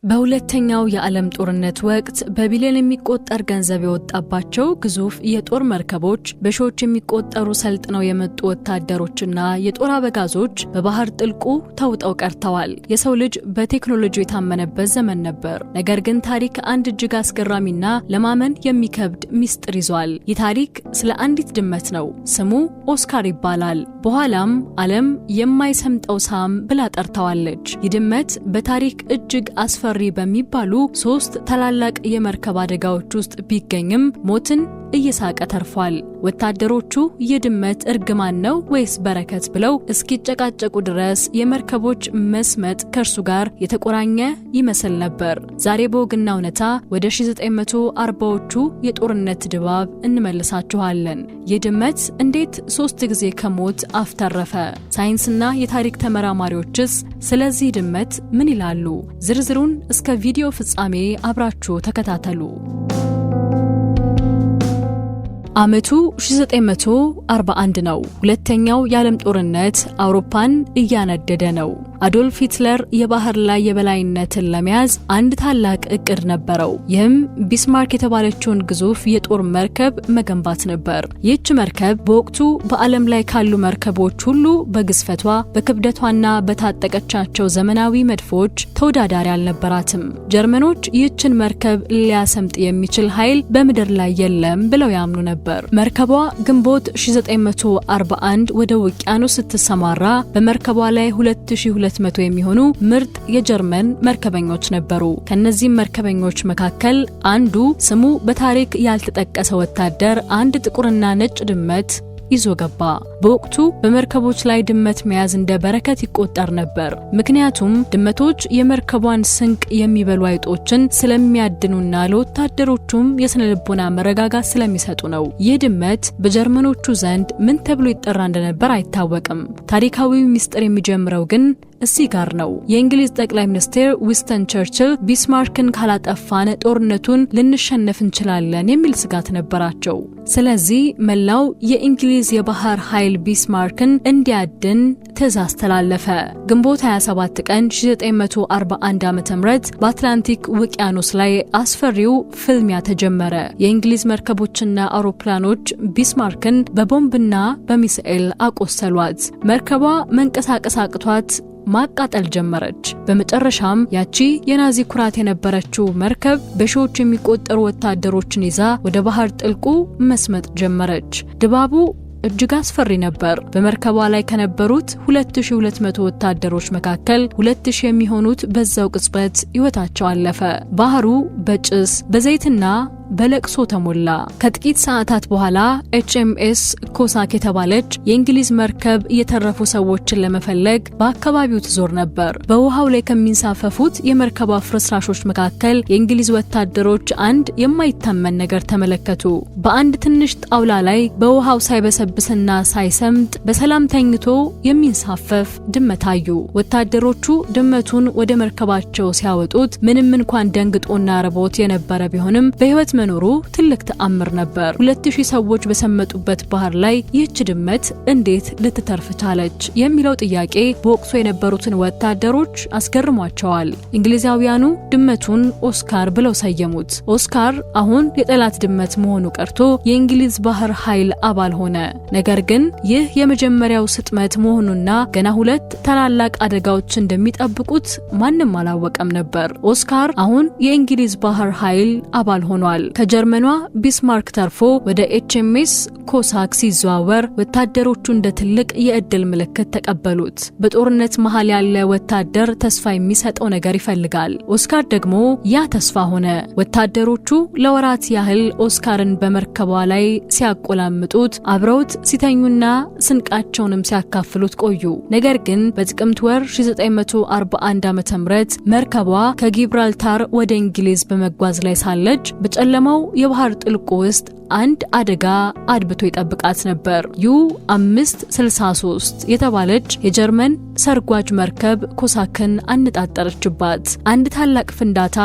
በሁለተኛው የዓለም ጦርነት ወቅት በቢሊዮን የሚቆጠር ገንዘብ የወጣባቸው ግዙፍ የጦር መርከቦች፣ በሺዎች የሚቆጠሩ ሰልጥነው የመጡ ወታደሮችና የጦር አበጋዞች በባህር ጥልቁ ተውጠው ቀርተዋል። የሰው ልጅ በቴክኖሎጂ የታመነበት ዘመን ነበር። ነገር ግን ታሪክ አንድ እጅግ አስገራሚና ለማመን የሚከብድ ሚስጥር ይዟል። ይህ ታሪክ ስለ አንዲት ድመት ነው። ስሙ ኦስካር ይባላል። በኋላም ዓለም የማይሰምጠው ሳም ብላ ጠርታዋለች። ይህ ድመት በታሪክ እጅግ አስፈሪ በሚባሉ ሶስት ታላላቅ የመርከብ አደጋዎች ውስጥ ቢገኝም ሞትን እየሳቀ ተርፏል። ወታደሮቹ የድመት እርግማን ነው ወይስ በረከት ብለው እስኪጨቃጨቁ ድረስ የመርከቦች መስመጥ ከእርሱ ጋር የተቆራኘ ይመስል ነበር። ዛሬ በወግና እውነታ ወደ 1940ዎቹ የጦርነት ድባብ እንመልሳችኋለን። ይህ ድመት እንዴት ሶስት ጊዜ ከሞት አፍ ተረፈ? ሳይንስና የታሪክ ተመራማሪዎችስ ስለዚህ ድመት ምን ይላሉ? ዝርዝሩን እስከ ቪዲዮ ፍጻሜ አብራችሁ ተከታተሉ። ዓመቱ 1941 ነው። ሁለተኛው የዓለም ጦርነት አውሮፓን እያነደደ ነው። አዶልፍ ሂትለር የባህር ላይ የበላይነትን ለመያዝ አንድ ታላቅ እቅድ ነበረው። ይህም ቢስማርክ የተባለችውን ግዙፍ የጦር መርከብ መገንባት ነበር። ይህች መርከብ በወቅቱ በዓለም ላይ ካሉ መርከቦች ሁሉ በግዝፈቷ፣ በክብደቷና በታጠቀቻቸው ዘመናዊ መድፎች ተወዳዳሪ አልነበራትም። ጀርመኖች ይህችን መርከብ ሊያሰምጥ የሚችል ኃይል በምድር ላይ የለም ብለው ያምኑ ነበር። መርከቧ ግንቦት 1941 ወደ ውቅያኖስ ስትሰማራ በመርከቧ ላይ 2200 የሚሆኑ ምርጥ የጀርመን መርከበኞች ነበሩ። ከነዚህም መርከበኞች መካከል አንዱ ስሙ በታሪክ ያልተጠቀሰ ወታደር አንድ ጥቁርና ነጭ ድመት ይዞ ገባ። በወቅቱ በመርከቦች ላይ ድመት መያዝ እንደ በረከት ይቆጠር ነበር። ምክንያቱም ድመቶች የመርከቧን ስንቅ የሚበሉ አይጦችን ስለሚያድኑና ለወታደሮቹም የስነ ልቦና መረጋጋት ስለሚሰጡ ነው። ይህ ድመት በጀርመኖቹ ዘንድ ምን ተብሎ ይጠራ እንደነበር አይታወቅም። ታሪካዊው ሚስጥር የሚጀምረው ግን እዚህ ጋር ነው። የእንግሊዝ ጠቅላይ ሚኒስትር ዊንስተን ቸርችል ቢስማርክን ካላጠፋን ጦርነቱን ልንሸነፍ እንችላለን የሚል ስጋት ነበራቸው። ስለዚህ መላው የእንግሊዝ የባህር ኃይል ቢስማርክን እንዲያድን ትዕዛዝ ተላለፈ። ግንቦት 27 ቀን 1941 ዓ.ም በአትላንቲክ ውቅያኖስ ላይ አስፈሪው ፍልሚያ ተጀመረ። የእንግሊዝ መርከቦችና አውሮፕላኖች ቢስማርክን በቦምብና በሚሳኤል አቆሰሏት። መርከቧ መንቀሳቀስ አቅቷት ማቃጠል ጀመረች። በመጨረሻም ያቺ የናዚ ኩራት የነበረችው መርከብ በሺዎች የሚቆጠሩ ወታደሮችን ይዛ ወደ ባህር ጥልቁ መስመጥ ጀመረች። ድባቡ እጅግ አስፈሪ ነበር። በመርከቧ ላይ ከነበሩት 2200 ወታደሮች መካከል 2000 የሚሆኑት በዛው ቅጽበት ሕይወታቸው አለፈ። ባህሩ በጭስ፣ በዘይትና በለቅሶ ተሞላ። ከጥቂት ሰዓታት በኋላ ኤችኤምኤስ ኮሳክ የተባለች የእንግሊዝ መርከብ የተረፉ ሰዎችን ለመፈለግ በአካባቢው ትዞር ነበር። በውሃው ላይ ከሚንሳፈፉት የመርከቧ ፍርስራሾች መካከል የእንግሊዝ ወታደሮች አንድ የማይታመን ነገር ተመለከቱ። በአንድ ትንሽ ጣውላ ላይ በውሃው ሳይበሰብስና ሳይሰምጥ በሰላም ተኝቶ የሚንሳፈፍ ድመት አዩ። ወታደሮቹ ድመቱን ወደ መርከባቸው ሲያወጡት ምንም እንኳን ደንግጦና ርቦት የነበረ ቢሆንም በሕይወት መኖሩ ትልቅ ተአምር ነበር። 2000 ሰዎች በሰመጡበት ባህር ላይ ይህች ድመት እንዴት ልትተርፍ ቻለች የሚለው ጥያቄ በወቅቱ የነበሩትን ወታደሮች አስገርሟቸዋል። እንግሊዛውያኑ ድመቱን ኦስካር ብለው ሰየሙት። ኦስካር አሁን የጠላት ድመት መሆኑ ቀርቶ የእንግሊዝ ባህር ኃይል አባል ሆነ። ነገር ግን ይህ የመጀመሪያው ስጥመት መሆኑና ገና ሁለት ታላላቅ አደጋዎች እንደሚጠብቁት ማንም አላወቀም ነበር። ኦስካር አሁን የእንግሊዝ ባህር ኃይል አባል ሆኗል። ከጀርመኗ ቢስማርክ ተርፎ ወደ ኤችኤምኤስ ኮሳክ ሲዘዋወር ወታደሮቹ እንደ ትልቅ የእድል ምልክት ተቀበሉት። በጦርነት መሃል ያለ ወታደር ተስፋ የሚሰጠው ነገር ይፈልጋል። ኦስካር ደግሞ ያ ተስፋ ሆነ። ወታደሮቹ ለወራት ያህል ኦስካርን በመርከቧ ላይ ሲያቆላምጡት፣ አብረውት ሲተኙና ስንቃቸውንም ሲያካፍሉት ቆዩ። ነገር ግን በጥቅምት ወር 1941 ዓ.ም መርከቧ ከጊብራልታር ወደ እንግሊዝ በመጓዝ ላይ ሳለች በጨለማው የባህር ጥልቁ ውስጥ አንድ አደጋ አድብቶ ይጠብቃት ነበር። ዩ 563 የተባለች የጀርመን ሰርጓጅ መርከብ ኮሳክን አነጣጠረችባት። አንድ ታላቅ ፍንዳታ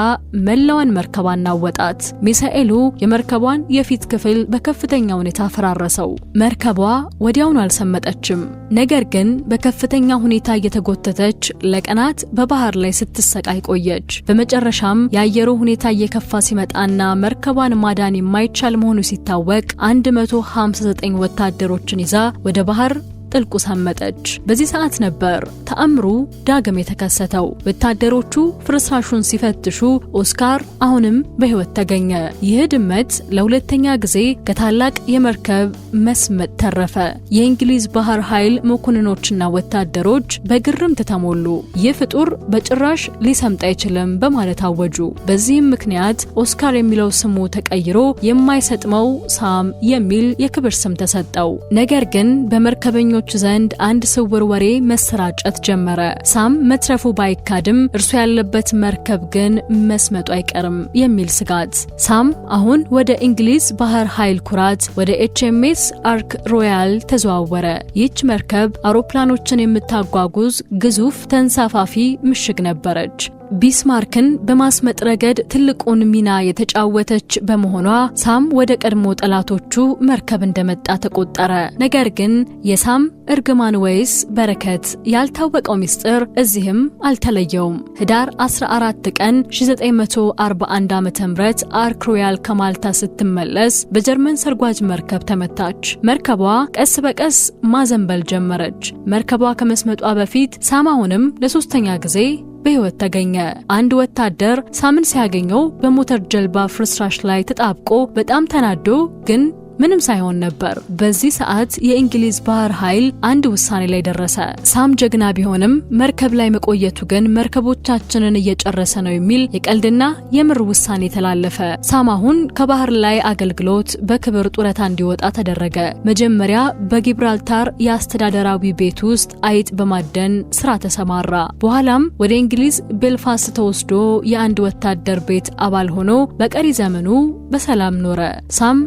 መላዋን መርከብ አናወጣት። ሚሳኤሉ የመርከቧን የፊት ክፍል በከፍተኛ ሁኔታ ፈራረሰው። መርከቧ ወዲያውኑ አልሰመጠችም። ነገር ግን በከፍተኛ ሁኔታ እየተጎተተች ለቀናት በባህር ላይ ስትሰቃይ ቆየች። በመጨረሻም የአየሩ ሁኔታ እየከፋ ሲመጣና መርከቧን ማዳን የማይቻል መሆኑ ሲታወቅ 159 ወታደሮችን ይዛ ወደ ባህር ጥልቁ ሰመጠች። በዚህ ሰዓት ነበር ተአምሩ ዳግም የተከሰተው። ወታደሮቹ ፍርስራሹን ሲፈትሹ ኦስካር አሁንም በሕይወት ተገኘ። ይህ ድመት ለሁለተኛ ጊዜ ከታላቅ የመርከብ መስመጥ ተረፈ። የእንግሊዝ ባህር ኃይል መኮንኖችና ወታደሮች በግርምት ተሞሉ። ይህ ፍጡር በጭራሽ ሊሰምጥ አይችልም በማለት አወጁ። በዚህም ምክንያት ኦስካር የሚለው ስሙ ተቀይሮ የማይሰጥመው ሳም የሚል የክብር ስም ተሰጠው። ነገር ግን በመርከበኞች ዘንድ አንድ ስውር ወሬ መሰራጨት ጀመረ። ሳም መትረፉ ባይካድም እርሱ ያለበት መርከብ ግን መስመጡ አይቀርም የሚል ስጋት። ሳም አሁን ወደ እንግሊዝ ባህር ኃይል ኩራት ወደ ኤችኤምኤስ አርክ ሮያል ተዘዋወረ። ይህች መርከብ አውሮፕላኖችን የምታጓጉዝ ግዙፍ ተንሳፋፊ ምሽግ ነበረች። ቢስማርክን በማስመጥ ረገድ ትልቁን ሚና የተጫወተች በመሆኗ ሳም ወደ ቀድሞ ጠላቶቹ መርከብ እንደመጣ ተቆጠረ። ነገር ግን የሳም እርግማን ወይስ በረከት ያልታወቀው ምስጢር እዚህም አልተለየውም። ህዳር 14 ቀን 1941 ዓ.ም አርክ ሮያል ከማልታ ስትመለስ በጀርመን ሰርጓጅ መርከብ ተመታች። መርከቧ ቀስ በቀስ ማዘንበል ጀመረች። መርከቧ ከመስመጧ በፊት ሳም አሁንም ለሶስተኛ ጊዜ በሕይወት ተገኘ። አንድ ወታደር ሳምን ሲያገኘው በሞተር ጀልባ ፍርስራሽ ላይ ተጣብቆ በጣም ተናዶ ግን ምንም ሳይሆን ነበር። በዚህ ሰዓት የእንግሊዝ ባህር ኃይል አንድ ውሳኔ ላይ ደረሰ። ሳም ጀግና ቢሆንም መርከብ ላይ መቆየቱ ግን መርከቦቻችንን እየጨረሰ ነው የሚል የቀልድና የምር ውሳኔ ተላለፈ። ሳም አሁን ከባህር ላይ አገልግሎት በክብር ጡረታ እንዲወጣ ተደረገ። መጀመሪያ በጊብራልታር የአስተዳደራዊ ቤት ውስጥ አይጥ በማደን ስራ ተሰማራ። በኋላም ወደ እንግሊዝ ቤልፋስት ተወስዶ የአንድ ወታደር ቤት አባል ሆኖ በቀሪ ዘመኑ በሰላም ኖረ። ሳም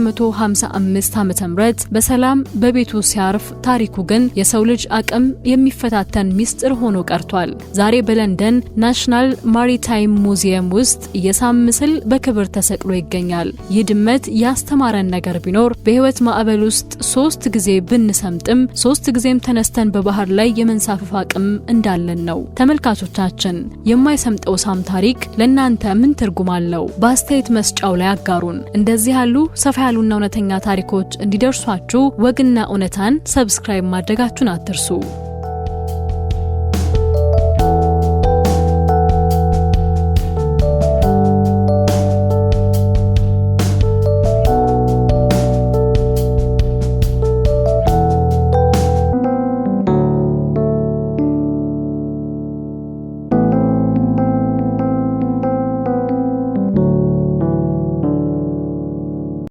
በ1955 ዓ.ም በሰላም በቤቱ ሲያርፍ ታሪኩ ግን የሰው ልጅ አቅም የሚፈታተን ሚስጥር ሆኖ ቀርቷል። ዛሬ በለንደን ናሽናል ማሪታይም ሙዚየም ውስጥ የሳም ምስል በክብር ተሰቅሎ ይገኛል። ይህ ድመት ያስተማረን ነገር ቢኖር በሕይወት ማዕበል ውስጥ 3 ጊዜ ብንሰምጥም 3 ጊዜም ተነስተን በባህር ላይ የመንሳፈፍ አቅም እንዳለን ነው። ተመልካቾቻችን፣ የማይሰምጠው ሳም ታሪክ ለእናንተ ምን ትርጉም አለው? በአስተያየት መስጫው ላይ አጋሩን። እንደዚህ ያሉ ሰፋ ያሉና እውነተኛ ታሪኮች እንዲደርሷችሁ ወግና እውነታን subscribe ማድረጋችሁን አትርሱ።